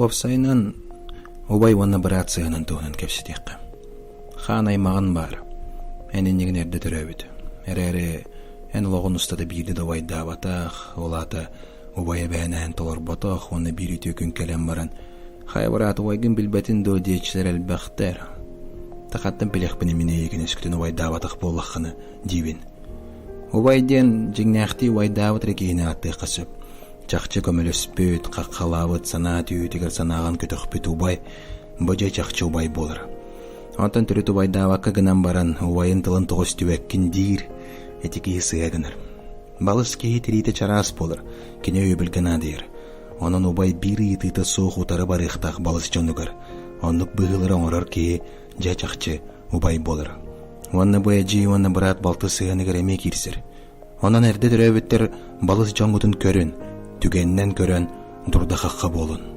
Уопсайынан, убай уонна быраат сыһыанын туһунан кэпсэтиэххэ. Хаан аймаҕын баар. Эн иннигин эрдэ төрөөбүт. Эрээри эн олоҕун устата биирдэ да убайдаабатах, ол аата убай эбээнэһин толорботох уонна биир үтүө күн кэлэн баран «Хайа быраат, убайгын билбэтин дуо?» диэччилэр элбэхтэр. Тахаттан билиэхпин мин эйигин өскөтүн убайдаабатах буоллаххына диибин. Убай диэн дьиҥнээхтии убайдаабыт эрэ киһини ааттыахха сөп. Чахчы көмөлөспүт, хаххалаабыт, санаа түһүүтүгэр санааҕын көтөхпүт убай бу дьэ чахчы убай буолар. Онтон төрүт убайдаабакка гынан баран убайын тылын тоҕо истибэккин диир, ити киһи сыыһа гынар. Балыс киһи тириитэ чараас буолар, кини өйөбүлгэ наадыйар. Онон убай биир ыйытыыта суох утары барыахтаах балыс дьонугар. Оннук быһыылары оҥорор киһи дьэ чахчы убай буолар. Уонна бу эдьиий уонна быраат балты сыһыаныгар эмиэ киирсэр. Онон эрдэ төрөөбүттэр балыс дьоҥҥутун көрүн, түгэнинэн көрөн дурда-хахха буолун.